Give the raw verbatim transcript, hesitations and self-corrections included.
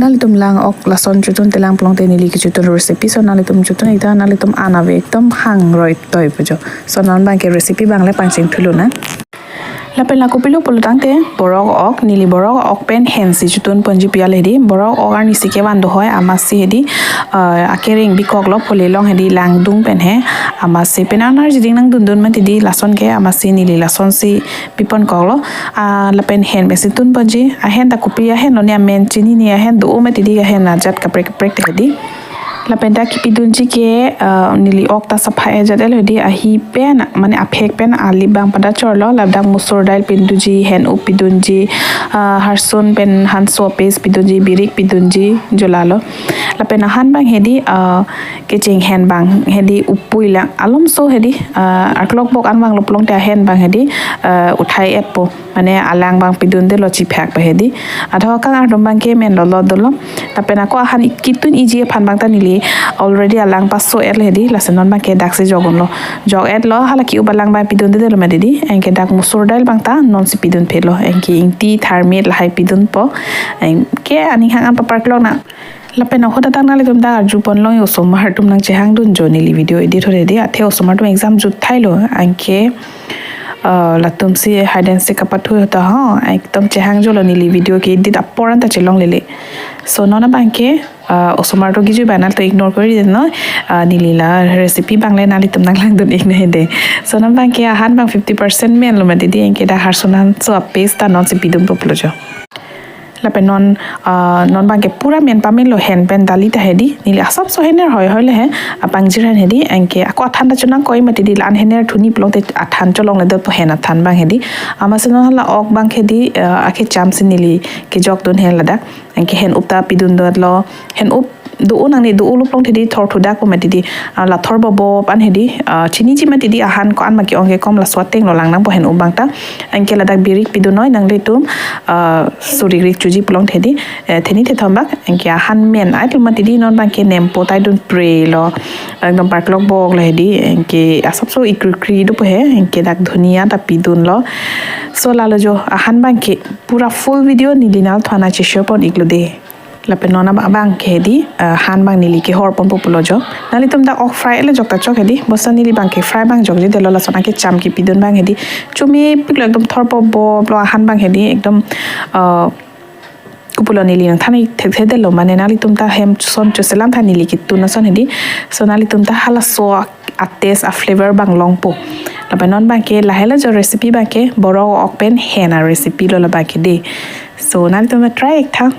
Nanglitum lang ok lason chotun telang pulote neli kechotun recipe. So nanglitum chotun ik ta, nanglitum an ave, ekdom hangroi toi pu jo. So non abangke recipe abang le pangcheng thulo na. Lapen la kopilo pulo tangte borok ok, neli borok ok pen hen si chotun ponji pu hedi. Borok ok arni si kevan do hoi, amatsi hedi, eh, akereng bikoklo, pule along hedi langdung pen he, amatsi pen anerji ding nangdundun mati di, lason ke amatsi neli lason si piponkoklo. Ah, lapen hen pensi tun ponji, ahen ta kopi ahen lo ne, amen chini ne ahen do mati di, ahen ajat kaprek kaprek te hedi. Lapen dak kipidunji ke, ah, neli ok ta sapha ajat el hedi, ahi pen, mane aphek pen alip abang pada chorlo, ladak musur dail pidunji, hen-up pidunji, ah, harsun pen hanso paste pidunji, birik pidunji, jo lalo. Lapen ahan abang hedi, ah, kecheng hen abang hedi upui lang alomso hedi, ah, arklok bok an abang lo pulote ahen abang hedi, ah, uthai etpo. Mane alang abang pidundelo chiphak pa hedi. Atho kang ardom abangke menlo lo dolo. Lapen ako ahan ik-, kitun iji aphan abang ta neli already alang paso etlo hedi. Lason non abangke daksi jok unlo. Jok etlo, hala ki-up alang abang pidundelo mati di. Anke dak musur dail abang ta non si pidun phelo. Anke ingti tharmit lahai pidunpo. Anke aning hang an paparklok na. Lapen ako ta dak nanglitum ta arju ponlong, osomar atum nangchehangdun jo, neli video edit hore di, athe osomar atum exam jut thailo, anke, ah, latum si hide and seek kapathu ta ho, ekdom chehangjolo, neli video ke edit apor an ta chelonglele. So non abangke, ah, osomar to kejui abang nangtum ignore kori de no, ah, neli la recipe abang le nanglitum nanglangdun ik na hedi. So non abangke ahan abang fifty percent menlo mati di, anke dak harsun hanso paste ta non si pidunpo pulo jo. Lapen non, ah, non abangke pura men pamenlo, hen pen dali ta hedi. Neli asapso hener hoi hoi le he, apang jiran hedi, anke ako athan ta chonangkoi mati di, la-an hener thuni pulote athan cholongle dopo, hen athan abang hedi. Amatsi non hala ok abang hedi, ah, akecham si neli kejokdun hen ladak. Anke hen-up ta pidundetlo, hen-up do-o nangne, do-o lo pulote hedi thor thudakpo mati di, ah, la thor bobo an hedi, ah, chiniji mati di ahan ko-an ma ke-ong kekom laso ateng lo lang nangpo hen-up abang ta. Anke ladak birik pidun noi nanglitum, ah, suri rik chuji pulote hedi, eh, theni thethom bak, anke ahan men ai tu mati di non abangke nempo ta idun prelo, ekdom parklok bok lo hedi, anke asapso ikrikri dopo he, anke dak dhuniya ta pidunlo. So lalo jo ahan abangke pura full video neli nanglitum aphan cheshare pon iklo de. Lapen non abang ke hedi, ah, han abang neli kehor ponpo pulo jo. Nanglitum dak ok fry le jok ta chok hedi. Bosta neli abangke fry abang jokjedetlo, lason akecham kipidun abang hedi. Chomepiklo, ekdom thor bobo lo ahan abang hedi, ekdom, ah, kopulo neli nangthan ik thekthedetlo, mane nanglitum ta hem son choselam tha neli kitun ason hedi. So nanglitum ta halaso a-taste a-flavor abang longpo. Lapen non abangke lahelo jo recipe abangke, borok ok pen hen a-recipe lo labangke de. So nanglitum ta try ik tha.